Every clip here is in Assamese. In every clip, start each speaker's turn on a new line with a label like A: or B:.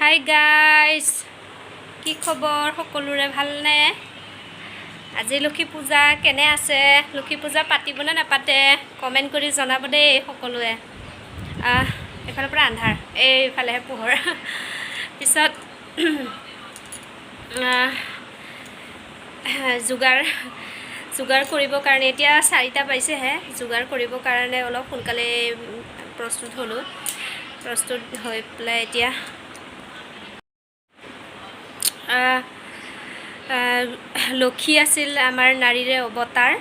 A: হাই গাইজ, কি খবৰ সকলোৰে? ভালনে? আজি লক্ষী পূজা, কেনে আছে? লক্ষী পূজা পাতিবনে নাপাতে কমেণ্ট কৰি জনাব দেই সকলোৱে। এইফালৰ পৰা আন্ধাৰ, এইফালেহে পোহৰ। পিছত যোগাৰ যোগাৰ কৰিবৰ কাৰণে এতিয়া 4টা পাইছেহে। যোগাৰ কৰিবৰ কাৰণে অলপ সোনকালে প্ৰস্তুত হ'লোঁ। প্ৰস্তুত হৈ পেলাই এতিয়া লক্ষী আছিল আমাৰ নাৰীৰে অৱতাৰ।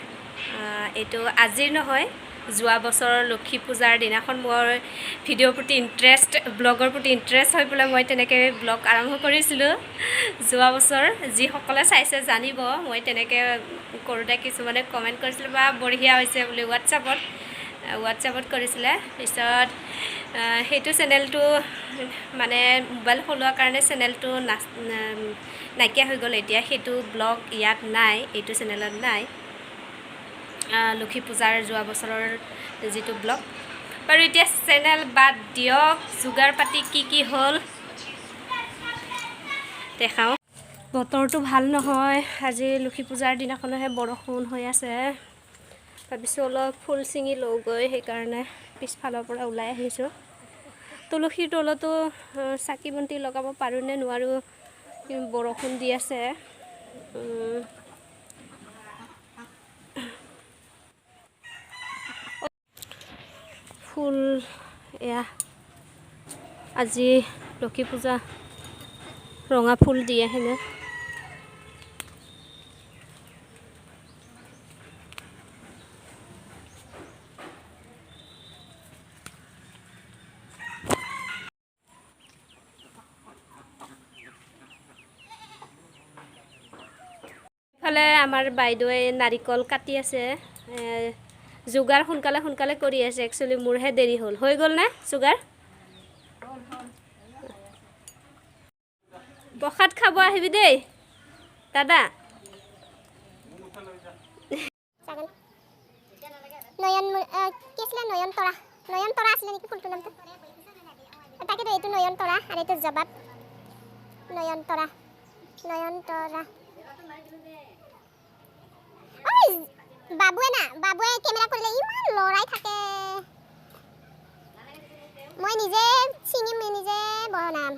A: এইটো আজিৰ নহয়, যোৱা বছৰৰ লক্ষী পূজাৰ দিনাখন মোৰ ভিডিঅ'ৰ প্ৰতি ইণ্টাৰেষ্ট, ব্লগৰ প্ৰতি ইণ্টাৰেষ্ট হৈ পেলাই মই তেনেকৈ ব্লগ আৰম্ভ কৰিছিলোঁ যোৱা বছৰ। যিসকলে চাইছে জানিব, মই তেনেকৈ কৰোঁতে কিছুমানে কমেণ্ট কৰিছিলে বা বঢ়িয়া হৈছে বুলি, হোৱাটছএপত কৰিছিলে। পিছত সেইটো চেনেলটো মানে মোবাইল সলোৱাৰ কাৰণে চেনেলটো নাইকিয়া হৈ গ'ল। এতিয়া সেইটো ব্লগ ইয়াত নাই, এইটো চেনেলত নাই, লক্ষী পূজাৰ যোৱা বছৰৰ যিটো ব্লগ। বাৰু এতিয়া চেনেল বাদ দিয়ক, যোগাৰ পাতি কি কি হ'ল দেখাওঁ। বতৰটো ভাল নহয়, আজি লক্ষী পূজাৰ দিনাখনহে বৰষুণ হৈ আছে। ভাবিছোঁ অলপ ফুল ছিঙি লওঁগৈ, সেইকাৰণে পিছফালৰ পৰা ওলাই আহিছোঁ। তুলসীৰ তলতো চাকি বন্তি লগাব পাৰোঁ নে নোৱাৰোঁ, বৰষুণ দি আছে। ফুল এয়া আজি লক্ষী পূজা, ৰঙা ফুল দি আহিলে। ইফালে আমাৰ বাইদেৱে নাৰিকল কাটি আছে, যোগাৰ সোনকালে সোনকালে কৰি আছে। একচুৱেলি মোৰহে দেৰি হ'ল। হৈ গ'ল নে যোগাৰ? প্ৰসাদ খাব আহিবি দেই দাদা।
B: নয়ন কি আছিলে? নয়নতৰা, নয়নতৰা আছিলে নেকি ফুলটোৰ নামটো? তাকেতো, এইটো নয়নতৰা আৰু এইটো জবাব। নয়নতৰা, নয়নতৰা। ঐ বাবুৱে না, বাবুৱে কেমেৰা কৰিলে ইমান লৰাই থাকে। মই নিজে ছিঙিম, নিজে বনাম।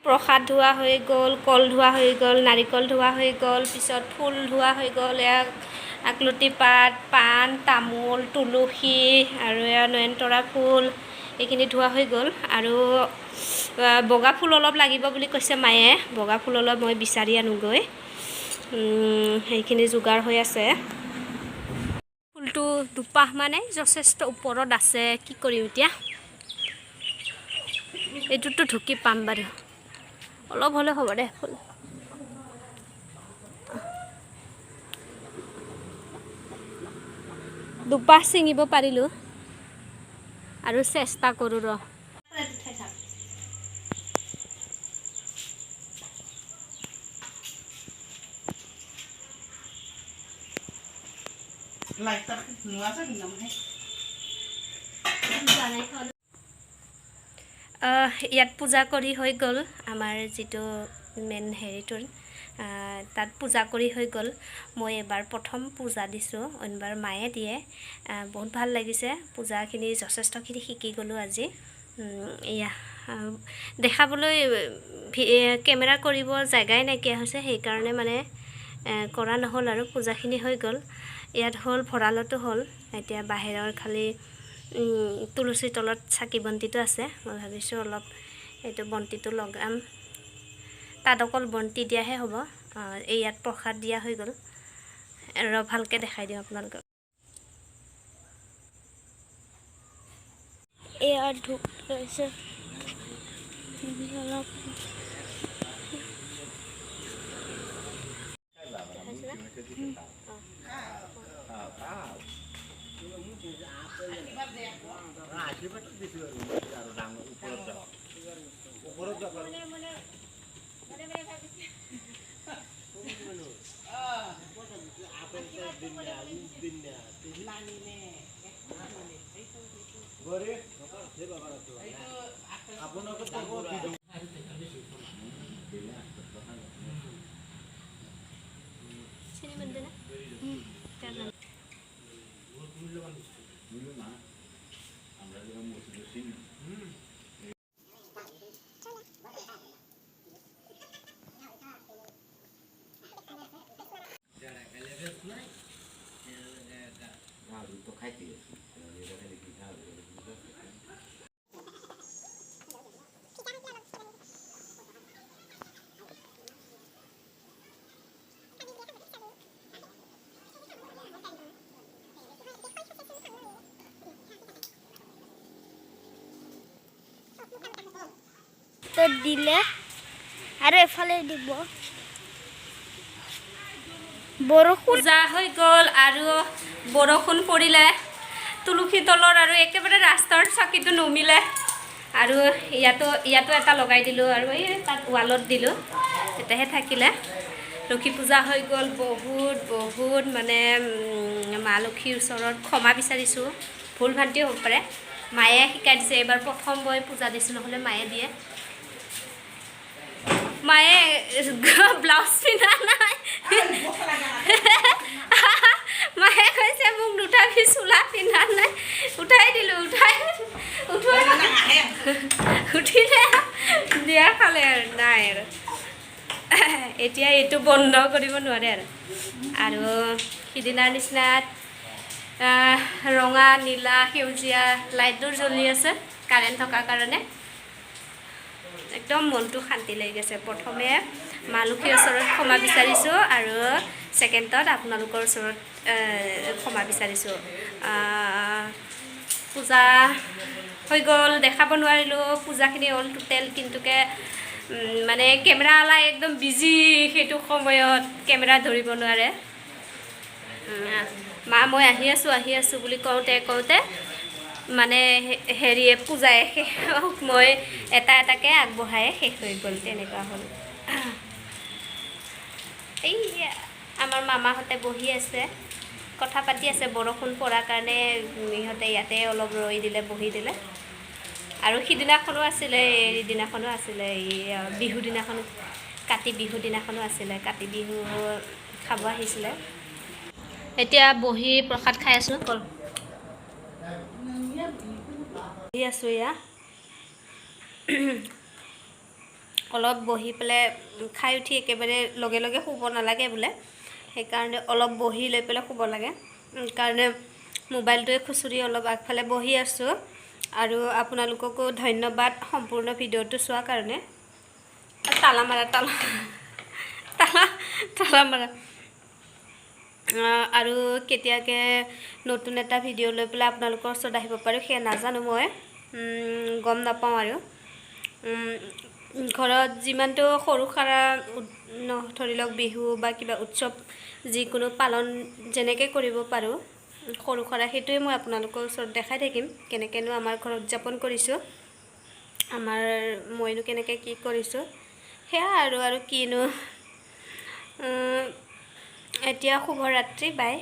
A: প্ৰসাদ ধোৱা হৈ গ'ল, কল ধোৱা হৈ গ'ল, নাৰিকল ধোৱা হৈ গ'ল, পিছত ফুল ধোৱা হৈ গ'ল। এয়া আকলতি পাত, পাণ, তামোল, তুলসী আৰু এয়া নয়নতৰা ফুল, এইখিনি ধোৱা হৈ গ'ল। আৰু বগা ফুল অলপ লাগিব বুলি কৈছে মায়ে, বগা ফুল অলপ মই বিচাৰি আনোগৈ। সেইখিনি যোগাৰ হৈ আছে। ফুলটো দুপাহ মানে যথেষ্ট ওপৰত আছে, কি কৰিম এতিয়া? এইটোতো ঢুকি পাম বাৰু, অলপ হ'লে হ'ব দে ফুল। দুপাহ ছিঙিব পাৰিলোঁ আৰু চেষ্টা কৰোঁ ৰ। ইয়াত পূজা কৰি হৈ গ'ল, আমাৰ যিটো মেইন হেৰিটোৰ তাত পূজা কৰি হৈ গ'ল। মই এবাৰ প্ৰথম পূজা দিছোঁ, অইনবাৰ মায়ে দিয়ে। বহুত ভাল লাগিছে, পূজাখিনি যথেষ্টখিনি শিকি গ'লোঁ আজি। এয়া দেখাবলৈ কেমেৰা কৰিব জেগাই নাইকিয়া হৈছে, সেইকাৰণে মানে কৰা নহ'ল আৰু পূজাখিনি হৈ গ'ল। ইয়াত হ'ল, ভঁৰালতো হ'ল। এতিয়া বাহিৰৰ খালী তুলসীৰ তলত চাকি বন্তিটো আছে। মই ভাবিছোঁ অলপ এইটো বন্তিটো লগাম, তাত অকল বন্তি দিয়াহে হ'ব। এই ইয়াত প্ৰসাদ দিয়া হৈ গ'ল। ৰ ভালকৈ দেখাই দিওঁ আপোনালোকক।
C: এয়া ধূপ লৈছে অলপ। তো দিলে আৰু এফালে দিব। বৰষুণ
A: পূজা হৈ গ'ল আৰু বৰষুণ পৰিলে তুলসী তলৰ আৰু একেবাৰে ৰাস্তাৰ চাকিটো নমিলে আৰু ইয়াতো ইয়াতো এটা লগাই দিলোঁ আৰু এই তাত ৱালত দিলোঁ, তেতিয়াহে থাকিলে। লক্ষী পূজা হৈ গ'ল। বহুত বহুত মানে মা লক্ষীৰ ওচৰত ক্ষমা বিচাৰিছোঁ, ভুল ভ্ৰান্তিও হ'ব পাৰে। মায়ে শিকাই দিছে, এইবাৰ প্ৰথম মই পূজা দিছোঁ, নহ'লে মায়ে দিয়ে। মায়ে ব্লাউজ পিন্ধা নাই, মায়ে কৈছে মোক নুঠাবি, চোলা পিন্ধা নাই। উঠাই দিলোঁ, উঠাই উঠোৱা উঠিলে দিয়া খালে আৰু নাই আৰু এতিয়া এইটো বন্ধ কৰিব নোৱাৰে আৰু। আৰু সিদিনাৰ নিচিনা ৰঙা নীলা সেউজীয়া লাইটবোৰ জ্বলি আছে কাৰেণ্ট থকাৰ কাৰণে একদম মনটো শান্তি লাগি গৈছে। প্ৰথমে মা লক্ষীৰ ওচৰত ক্ষমা বিচাৰিছোঁ আৰু ছেকেণ্ডত আপোনালোকৰ ওচৰত ক্ষমা বিচাৰিছোঁ। পূজা হৈ গ'ল, দেখাব নোৱাৰিলোঁ পূজাখিনি হ'ল টোটেল, কিন্তুকে মানে কেমেৰাৱালা একদম বিজি সেইটো সময়ত, কেমেৰা ধৰিব নোৱাৰে। মা মই আহি আছোঁ আহি আছোঁ বুলি কওঁতে কওঁতে মানে হেৰিয়ে পূজাই শেষ, মই এটা এটাকৈ আগবঢ়াই শেষ হৈ গ'ল, তেনেকুৱা হ'ল। এই আমাৰ মামাহঁতে বহি আছে, কথা পাতি আছে। বৰষুণ পৰাৰ কাৰণে ইহঁতে ইয়াতে অলপ ৰৈ দিলে, বহি দিলে। আৰু সিদিনাখনো আছিলে, এই দিনাখনো আছিলে, এই বিহু দিনাখনো, কাতি বিহু দিনাখনো আছিলে, কাতি বিহু খাব আহিছিলে। এতিয়া বহি প্ৰসাদ খাই আছোঁ, কল বহি আছোঁ এয়া অলপ বহি পেলাই খাই উঠি একেবাৰে লগে লগে শুব নালাগে বোলে, সেইকাৰণে অলপ বহি লৈ পেলাই শুব লাগে। কাৰণে মোবাইলটোৱে খুচৰি অলপ আগফালে বহি আছোঁ। আৰু আপোনালোককো ধন্যবাদ সম্পূৰ্ণ ভিডিঅ'টো চোৱাৰ কাৰণে। তালা মাৰা, তালা তালা তালা মাৰা। আৰু কেতিয়াকৈ নতুন এটা ভিডিঅ' লৈ পেলাই আপোনালোকৰ ওচৰত আহিব পাৰোঁ সেয়া নাজানো, মই গম নাপাওঁ। আৰু ঘৰত যিমানটো সৰু সুৰা ধৰি লওক বিহু বা কিবা উৎসৱ যিকোনো পালন যেনেকৈ কৰিব পাৰোঁ সৰু সুৰা, সেইটোৱে মই আপোনালোকৰ ওচৰত দেখাই থাকিম কেনেকৈনো আমাৰ ঘৰত উদযাপন কৰিছোঁ, আমাৰ মইনো কেনেকৈ কি কৰিছোঁ, সেয়া আৰু আৰু কিনো। এতিয়া শুভৰাত্ৰি, বাই।